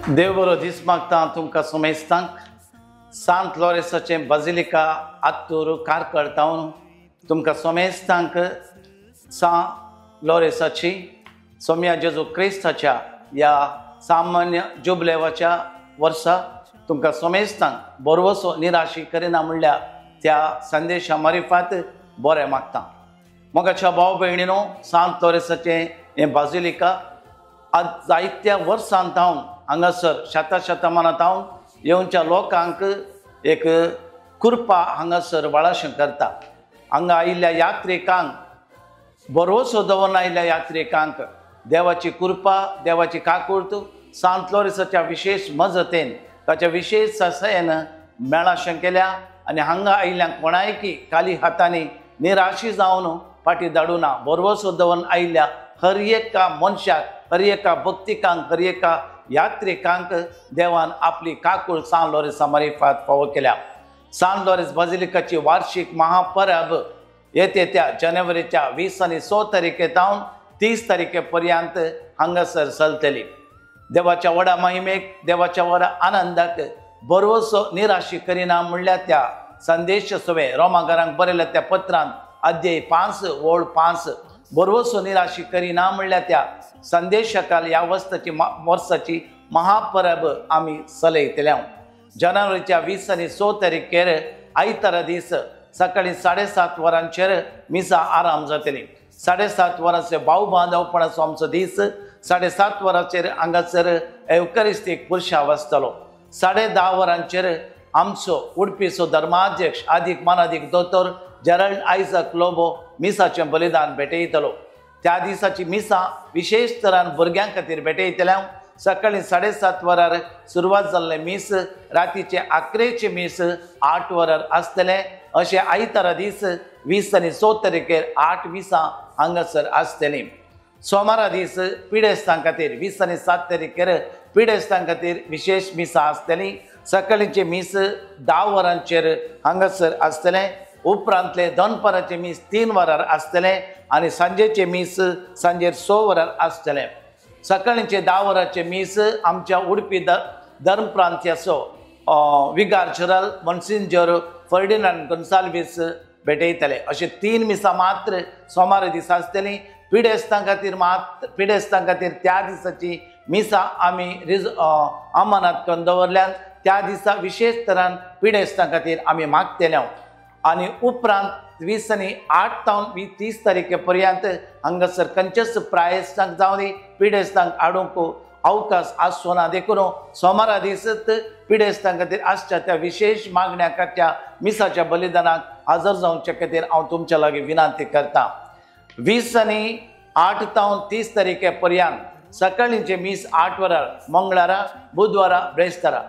देव बरो दीस मागता तुमकां सुमेस्तांक। सांत लॉरेन्साचें बाजिलिका आत्तूर कारकळ तावन तुमकां सोमेस्तांक सांत लॉरेन्साची सोम्या जेजू क्रिस्ताच्या ह्या सामान्य जुबलेवाच्या वर्सा तुमकां सोमेस्तांक बरवसो निराशी करिना म्हणल्यार त्या संदेशा मारिफात बरें मागता। मोगाच्या भाव भयणीनो, सांत लॉरेन्साचें हें बाजिलिका आज जायत्या वर्सां तावन हांगासर शता शतमानां तावन येवच्या लोकांक एक कृपा हांगासर वाळाशें करता। हांगा आयिल्ल्या यात्रिकांक बरोसो दवरून आयिल्ल्या यात्रिकांक देवाची कृपा, देवाची काकूर्त सांत लॉरेन्साच्या विशेष मजतेन ताच्या विशेष ससायेन मेळाशें केल्या आनी हांगा आयिल्ल्यांक कोणायकी खाली हातांनी निराशी जावन फाटीं धाडुना। बरवसो दवरून आयिल्ल्या हर एका मनशाक, हर एका भक्तिकांक, हर एका यात्रिकांक देवान आपली काकूळ सांत लॉरेन्सा मारिफात फावो केल्या। सांत लॉरेन्स बाजिलिकाची वार्षिक महापरब येते त्या जानेवारीच्या 20 आनी 100 तारखे तावन 30 तारखे पर्यंत हांगासर चलतली। देवाच्या व्हडा महिमेक, देवाच्या व्हडा आनंदाक बरवसो निराशी करिना म्हणल्यार त्या संदेश सवे रोमागारांक बरयल्या त्या पत्रांत अध्याय 5 ओळ 5 बरवसो निराशी करिना म्हणल्यार त्या संदेशाकाल ह्या वस्ताची वर्साची महापरब आमी चलयतले। जानेवारीच्या 20 आनी 100 तारखेर आयतारा दीस सकाळी 7:30 वरांचेर मिसा आराम जातली। 7:30 वरांचेर भाव बांदवपणाचो आमचो दीस। 7:30 वरांचेर हांगासर एवकरिस्तीक पुरशाव आसतलो। 10:30 वरांचेर आमचो उडपीचो धर्माध्यक्ष आदीक मानादीक दोतोर जेरल्ड आयजक लोबो मिसाचें बलिदान भेटयतलो। त्या दिसाची मिसां विशेष तरान भुरग्यां खातीर भेटयतले। सकाळी 7:30 वरार सुरवात जाल्लें मीस रातीचें 11 मीस 8 वरार आसतलें। अशें आयतारा दीस 20 आनी 100 तारखेर 8 मिसां हांगासर आसतलीं। सोमारा दीस पिडेस्तां खातीर 20 आनी 7 तारखेर पिडेस्तां खातीर विशेष मिसां आसतलीं। सकाळीचें मीस 10 वरांचेर हांगासर आसतलें। उपरांतले दनपाराचें मीस 3 वरार आसतलें आनी सांजेचें मीस सांजेर 6 वरार आसतलें। सकाळीचें 10 वरांचें मीस आमच्या उडपी धर्म प्रांत्याचो विगार जनरल मोन्सिंजोर फर्डिनांड गोन्साल्वीस भेटयतले। अशें 3 मिसां मात्र सोमारा दिसा आसतलीं। पिडेस्तां खातीर मात पिडेस्तां खातीर त्या दिसाची मिसां आमी अमानात करून दवरल्यान त्या दिसा विशेष तरान पिडेस्तां खातीर आमी मागतले। आनी उपरांत 20 आनी 8 तावन 30 तारखे पर्यंत हांगासर खंयच्याच प्रायेस्तांक जावं दी पिडेस्तांक हाडूंक अवकाश आसचो ना। देखून सोमारा दीस पिडेस्तां खातीर आसच्या त्या विशेष मागण्या त्या मिसाच्या बलिदानाक हजर जावचे खातीर हांव तुमच्या लागीं विनंती करता। 20 आनी 8 तावन 30 तारखे पर्यंत सकाळींचें मीस 8 वरार मंगळारा, बुधवारा, ब्रेस्तारा।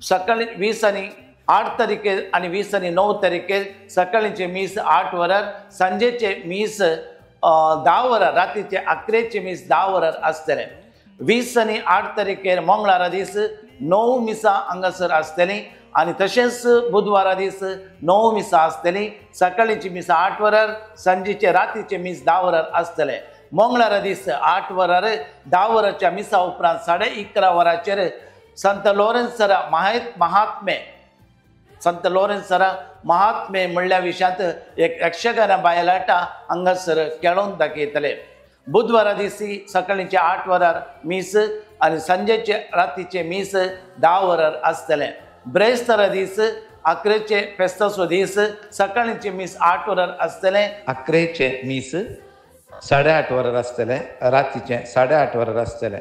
सकाळी 20 आनी 8 तारखेर आनी 20 आनी 9 तारखेर सकाळींचें मीस 8 वरार, सांजेचें मीस 10 वरार, रातीचें 11 मीस 10 वरार आसतलें। 20 आनी 8 तारखेर मंगळारा दीस 9 मिसां हांगासर आसतलीं आनी तशेंच बुधवारा दीस 9 मिसां आसतलीं। सकाळींची मिसां 8 वरार, सांजेचें रातीचें मीस 10 वरार आसतलें। मंगळारा दीस 8 वरार 10 वराच्या मिसा उपरांत 11:30 वरांचेर संत लॉरेन्सरा महात्मे संत लॉरेन्सरा महात्मे म्हणल्या विशयांत एक यक्षगाना बायलाटा हांगासर खेळोवन दाखयतले। बुधवारा दिसी सकाळींचे 8 वरार मीस आनी सांजेचे रातीचें मीस 10 वरार आसतलें। ब्रेस्तारा दीस 11 फेस्ताचो दीस सकाळींचें मीस 8 वरार आसतलें। 11 मीस 8:30 वरार आसतलें, रातीचें 8:30 वरार आसतलें।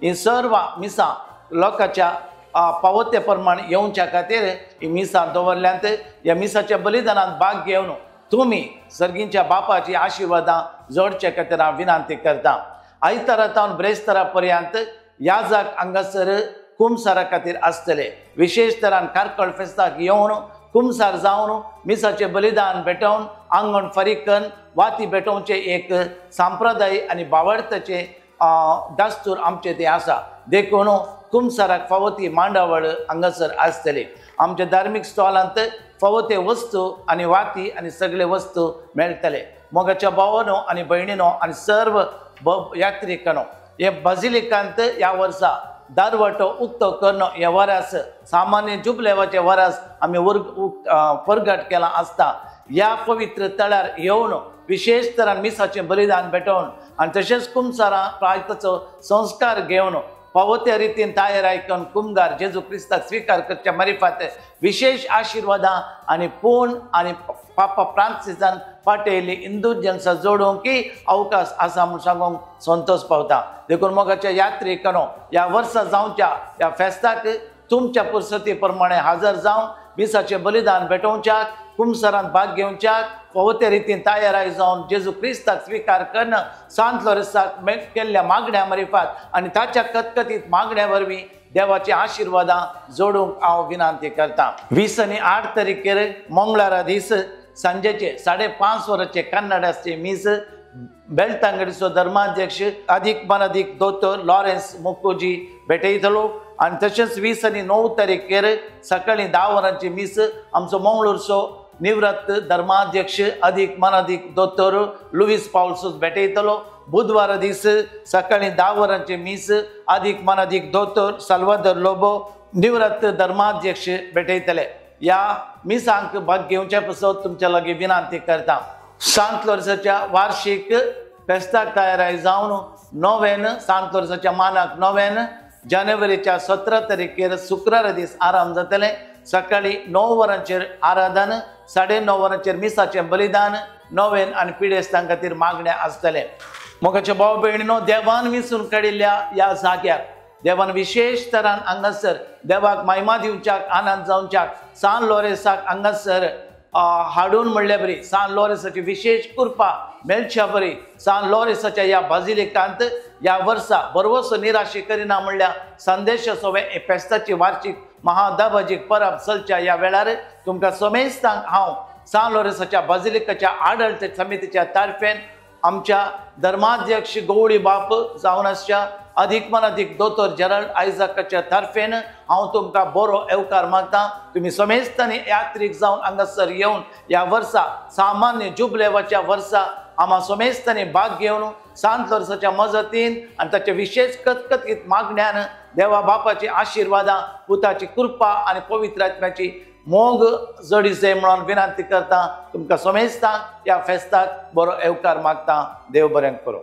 ही सर्व मिसां लोकांच्या पावते प्रमाण येवच्या खातीर ही मिसां दवरल्यांत। ह्या मिसाच्या बलिदानांत भाग घेवन तुमी सर्गींच्या बापाची आशिर्वादां जोडचे खातीर हांव विनंती करता। आयतारा तावन ब्रेस्तारा पर्यंत याजाक हांगासर कुमसारा खातीर आसतले। विशेष तरान कारकळ फेस्ताक येवन कुमसार जावन मिसाचें बलिदान भेटोवन आंगण फारीक करून वाती भेटोवचें एक सांप्रदाय आनी बावडताचें दस्तूर आमचें तें आसा। देखून कुमसाराक फावो ती मांडावळ हांगासर आसतली। आमच्या धार्मीक स्टॉलांत फावो ते वस्तू आनी वाती आनी सगळे वस्तू मेळटले। मोगाच्या भावानो आनी भयणीनो आनी सर्व यात्रिकांनो, हे बाजिलिकांत ह्या वर्सा दारवटो उक्तो करून हे वरस सामान्य जुबलेवाचे वरस आमी परगट केलां आसता. ह्या पवित्र तळार येवन विशेष तरान मिसाचें बलिदान भेटोवन आनी तशेंच कुमसारां प्रायताचो संस्कार घेवन फावो त्या रितीन तयार आयकून कुमगार जेजू क्रिस्ताक स्विकार करच्या मारिफात विशेष आशिर्वादां आनी पूण आनी पापा फ्रांसिसान पाटयल्ली इंदुजन्सां जोडूंक अवकाश आसा म्हूण सांगूंक संतोश पावता. देखून मोगाच्या यात्रेकांनो ह्या वर्सा जावच्या ह्या फेस्ताक तुमच्या पुरसती प्रमाणे हजर जावन मिसाचें बलिदान भेटोवच्याक, कुमसरांत भाग घेवच्याक, फावो ते रितीन तयार जावन जेजू क्रिस्ताक स्विकार करून सांत लोरेसाक केल्ल्या मागण्या मारिफात आनी ताच्या कतकतीत मागण्या वरवीं देवाची आशिर्वादां जोडूंक हांव विनंती करता. 20 आनी 8 तारखेर मंगळारा दीस सांजेचे 5:30 वरांचे कन्नडाचे मीस बेलतांगडीचो धर्माध्यक्ष अधिक मानादीक दोतोर लॉरेन्स मुखर्जी भेटयतलो आनी तशेंच 20 आनी 9 तारखेर सकाळीं 10 वरांची मीस आमचो मंगळूरचो निवृत्त धर्माध्यक्ष अधिक मानादीक दोतोर लुईस पावल्सूस भेटयतलो. बुधवारा दीस सकाळीं 10 वरांची मीस अधिक मानादीक दोतोर साल्वादोर लोबो निवृत्त धर्माध्यक्ष भेटयतले. ह्या मिसांक भाग घेवच्या पासत तुमच्या लागीं विनंती करता. सांत लोरेसाच्या वार्षिक फेस्ताक तयार जावन नोवेन सांत लोरेसाच्या मानाक नोवेन जानेवारीच्या 17 तारखेर शुक्रारा दीस आराम जातले. सकाळीं 9 वरांचेर आराधन, 9:30 वरांचेर मिसाचें बलिदान, नोवेन आनी पिडेस्तां खातीर मागण्या आसतले. मोगाच्या भाव भयणीनो, देवान विसून काडिल्ल्या ह्या जाग्यार देवान विशेष तरान हांगासर देवाक महिमा दिवच्याक, आनंद जावच्याक सान लोरेसाक हांगासर हाडून म्हणल्या बरी सान लोरेसाची विशेष कृपा मेळच्या बरी सान लोरेसाच्या ह्या बाजिलिकांत ह्या वर्सा बरवसो निराशी करिना म्हणल्या संदेशाचो फेस्ताची वार्षिक महादाबाजीक परब चलच्या ह्या वेळार तुमकां समेस्तांक हांव सान लोरेसाच्या बाजिलिकाच्या आडळत समितीच्या तारफेन आमच्या धर्माध्यक्ष गवळी बाप जावन आसच्या अधिक मानादीक दोतोर जेराल्ड आयझाकाच्या तर्फेन हांव तुमकां बरो येवकार मागता. तुमी समेस्तांनी यात्रीक जावन हांगासर येवन ह्या वर्सा सामान्य जुबलेवाच्या वर्सा आमा समेस्तांनी भाग घेवन सांत लोरेसाच्या मजतीन आनी ताच्या विशेष कतकतीत मागण्यान देवा बापाची आशिर्वादां, पुताची कृपा आनी पवित्र आत्म्याची मोग जडी जाय म्हणून विनंती करता. तुमकां समेस्तांक ह्या फेस्ताक बरो येवकार मागता. देव बरें करूं.